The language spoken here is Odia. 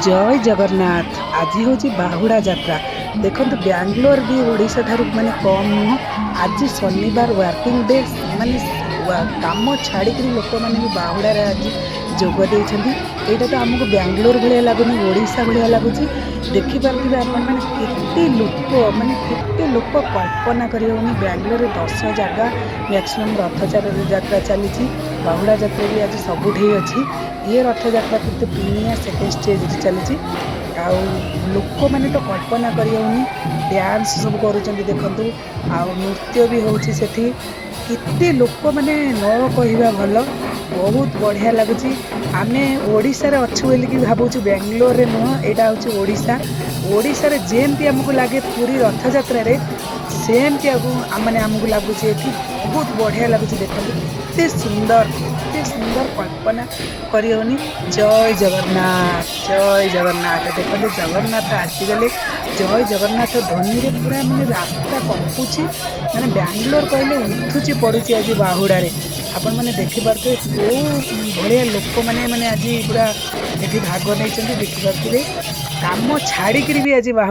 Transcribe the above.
ଜୟ ଜଗନ୍ନାଥ। ଆଜି ହେଉଛି ବାହୁଡ଼ା ଯାତ୍ରା। ଦେଖନ୍ତୁ, ବାଙ୍ଗଲୋର ବି ଓଡ଼ିଶା ଠାରୁ ମାନେ କମ୍ ନୁହଁ। ଆଜି ଶନିବାର, ୱାର୍କିଂ ଡେ, ମାନେ କାମ ଛାଡ଼ିକିରି ଲୋକମାନେ ବି ବାହୁଡ଼ାରେ ଆଜି ଯୋଗ ଦେଇଛନ୍ତି। ଏଇଟା ତ ଆମକୁ ବାଙ୍ଗଲୋର ଭଳିଆ ଲାଗୁନି, ଓଡ଼ିଶା ଭଳିଆ ଲାଗୁଛି। ଦେଖିପାରୁଥିବେ ଆପଣମାନେ କେତେ ଲୋକ, ମାନେ କେତେ ଲୋକ, କଳ୍ପନା କରିହେଉନି। ବାଙ୍ଗଲୋରରେ 10 ଜାଗା ମ୍ୟାକ୍ସିମମ୍ ରଥଯାତ୍ରା ଚାଲିଛି। ବାହୁଡ଼ା ଯାତ୍ରା ବି ଆଜି ସବୁଠି ଅଛି। ଇଏ ରଥଯାତ୍ରା କିନ୍ତୁ ପିଣିଆ ସେକେଣ୍ଡ ଷ୍ଟେଜ୍ରେ ଚାଲିଛି। ଆଉ ଲୋକମାନେ ତ କଳ୍ପନା କରିହେଉନି। ଡ୍ୟାନ୍ସ ସବୁ କରୁଛନ୍ତି ଦେଖନ୍ତୁ, ଆଉ ନୃତ୍ୟ ବି ହେଉଛି ସେଠି। କେତେ ଲୋକମାନେ, ନ କହିବା ଭଲ। ବହୁତ ବଢ଼ିଆ ଲାଗୁଛି। ଆମେ ଓଡ଼ିଶାରେ ଅଛୁ ବୋଲିକି ଭାବୁଛୁ, ବାଙ୍ଗଲୋରରେ ନୁହଁ। ଏଇଟା ହେଉଛି ଓଡ଼ିଶା। ଓଡ଼ିଶାରେ ଯେମିତି ଆମକୁ ଲାଗେ ପୁରୀ ରଥଯାତ୍ରାରେ, ସେମିତି ଆକୁ ମାନେ ଆମକୁ ଲାଗୁଛି ଏଠି। ବହୁତ ବଢ଼ିଆ ଲାଗୁଛି। ଦେଖନ୍ତୁ କେତେ ସୁନ୍ଦର, କେତେ ସୁନ୍ଦର, କଳ୍ପନା କରିହେଉନି। ଜୟ ଜଗନ୍ନାଥ, ଜୟ ଜଗନ୍ନାଥ। ଦେଖନ୍ତୁ, ଜଗନ୍ନାଥ ଆସିଗଲେ। ଜୟ ଜଗନ୍ନାଥ ଧ୍ୱନିରେ ପୁରା ମାନେ ରାସ୍ତା କମ୍ପୁଛି। ମାନେ ବାଙ୍ଗଲୋର କହିଲେ ଉଠୁଛି ପଡ଼ୁଛି ଆଜି ବାହୁଡ଼ାରେ। ଆପଣମାନେ ଦେଖିପାରୁଥିବେ କେଉଁ ଭଳିଆ ଲୋକମାନେ ମାନେ ଆଜି ପୁରା ଏଠି ଭାଗ ନେଇଛନ୍ତି। ଦେଖିପାରୁଥିବେ, କାମ ଛାଡ଼ିକିରି ବି ଆଜି ବାହୁଡ଼ା